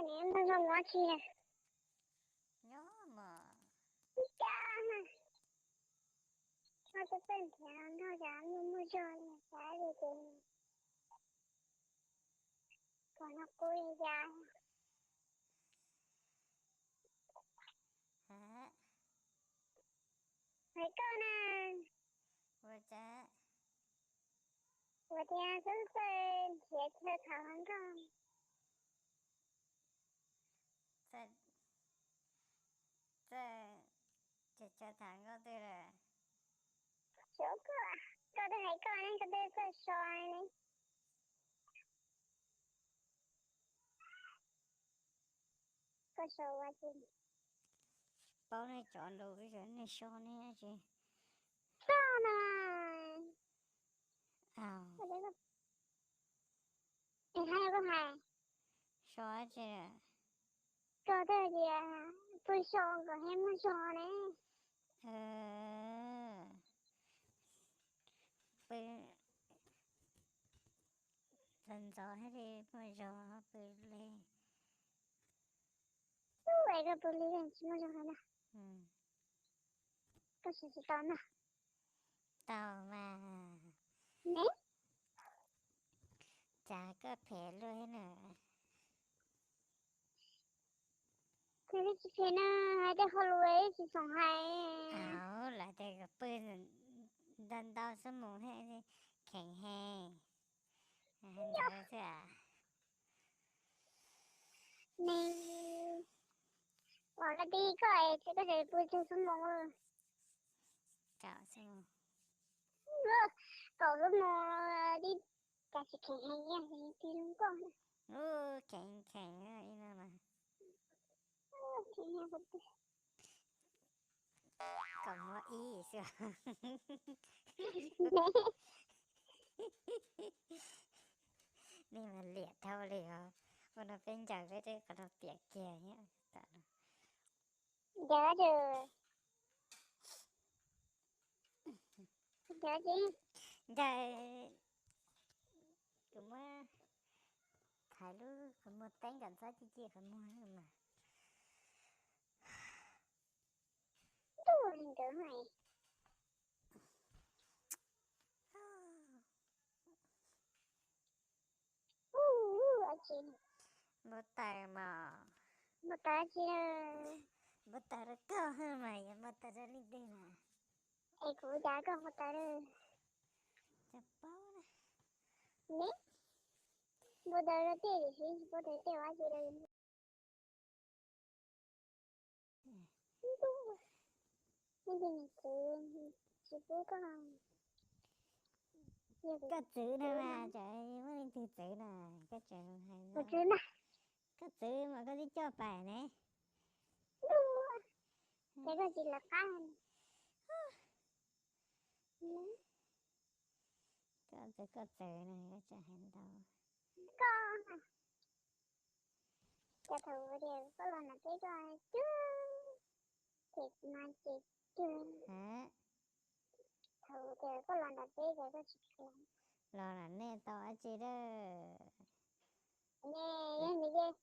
Nws muaj zog mus dab tsi? Nyob mas. Ib kab na, muaj tus pej nrhiav nrog cas muaj muaj zog li xav li ces kom nws qub li cas. Hais koj na. Ua cas? Ua tias xub txawj nrhiav chaw tham hluas nkauj. Txawj, txawj nrhiav chaw tham hluas nkauj twg lawm? Xyov koj, koj twb hais koj ne, koj twb txawj so ne. Koj so ua tsi? Paub nej cov laus ib yam nej so ne tsis? Txhob na. Aw. Es hais koj hais. So tsi? Koj twb tias pw so kom thiaj muaj zog ne. Pw ntxov ntxov thiaj li muaj zog, pw li. Ub, es koj pw li tsis muaj zog na. Koj siv tsis tau na. Tau mas. Ne, cas koj phem luaj thiab na. Kuv tsis phem na, hais tej hauj lwm tsis xoom hais. Au, lawv tias kom pw ntau ntau xuab moos thiaj kheev heev. Ntawd xwb. Nws, ua koj tib koj es koj tseem pw tsawg xuab moos? Kaum xuab moos. Kaum xuab moos tib, cas tsis kheev heev, tib zoo nkauj. Kheev kheev ib no mas. Kaum moos ib xwb. Nej mas liam dhau li os. Ua no peb ncaws peb tej qhov no piam kiag. Ncaws, ncaws, kuv muab thaiv lub qhov muag teeb kom txhob ci ci qhov muag mas. Ntuj, li ntawd mas. Npau taws mas. Npau taws tsi? Npau taws rau koj mas yuav npau taws rau leej twg na? Es kuv cas koj npau taws rau? Tsis paub na. Ne, npau taws rau tej tiam sis tsis paub tias tej ua tsi rau. Ntuj, leej twg nws txwv, tsis pub koj. Koj txwv na mas, muaj leej twg txwv na, koj tseem hais. Kuv txwv na. Koj txwv mas koj twb coj pais ne. Ntuj, ces koj tsis lawv qab. Koj txwv, koj txwv na, koj tseem hais ntau. Koj, cas thaum tias koj los nram teb koj cug, ces mas ces cug. Thaum tias koj los nram teb ces koj tsis cug. Los nram nej tau dab tsi dab? Ne, yog nws ces